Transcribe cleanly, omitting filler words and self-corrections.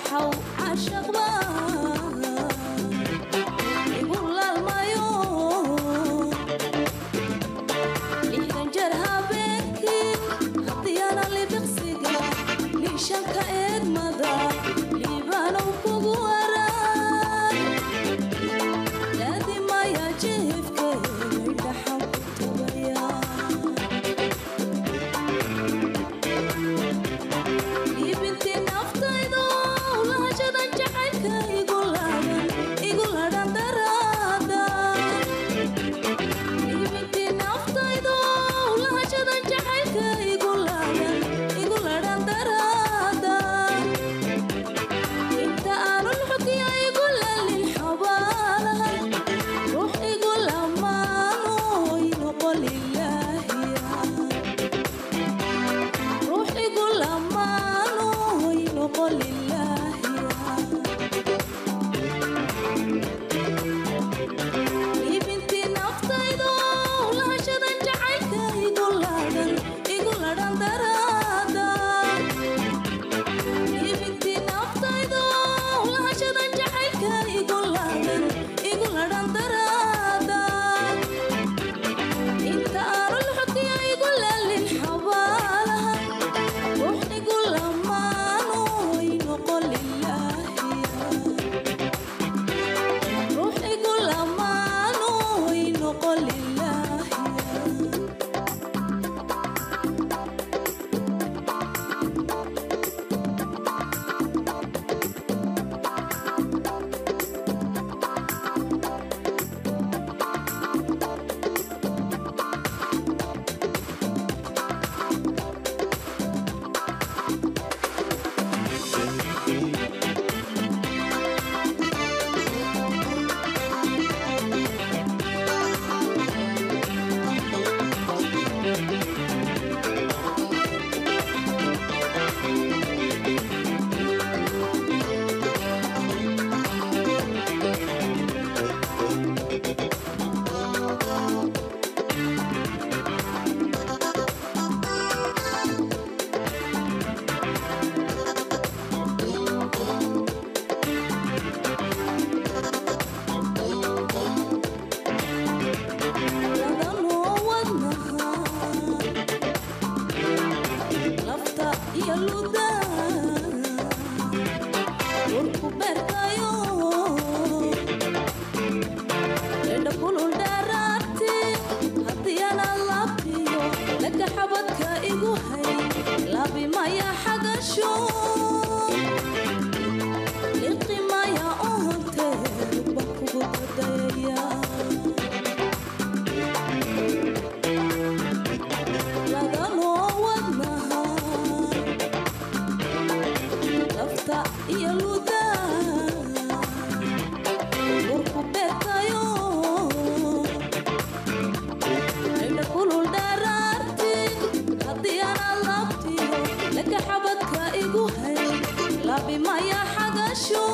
Laxaw caashaqba igu laalmayo, 60 jeer habeenkii haddii ana libiqsiga liishanka eegmada liibaanow kugu arag, laadimaya jiifkeegay dhaxan ku tubaya. Iibintii naftaydo lahashadan jacaylka igu laadan, igu ladhan daraada. Iibintii naftaydo lahashadan jacaylka igu laadan, igu ladhan daraada. Inta aanu lxukiya igu lalin xabaalaha, ruux igu lamaano noqo lilaahiya, ruux igu lamaano noqo lilaahiya. Iibintii naftaydo lahashadan jacaylka igu ladhan, igu ladhan daraada. Iibintii naftaydo lahashadan jacaylka igu ladhan, igu ladhan daraada. Inta aanu lxukiya igu lalin xabaalaha, ruux igu lamaano noqo lilaahiya, ruux igu lamaano noqo lilaahiya. Ladanoo wadnaha lafta iyo luda urku beertayo, indha kulul dharaarti haddii ana laabtiyo laga xabadka igu hay, laabimaya xagasho, liqimaya ohonte ba kugu dadayaya. Ladanoo wadnaha lafta iyo luda urku beertayo, indha kulul dharaarti haddii ana laabtiyo laga xabadka igu hay, laabimaya xagasho.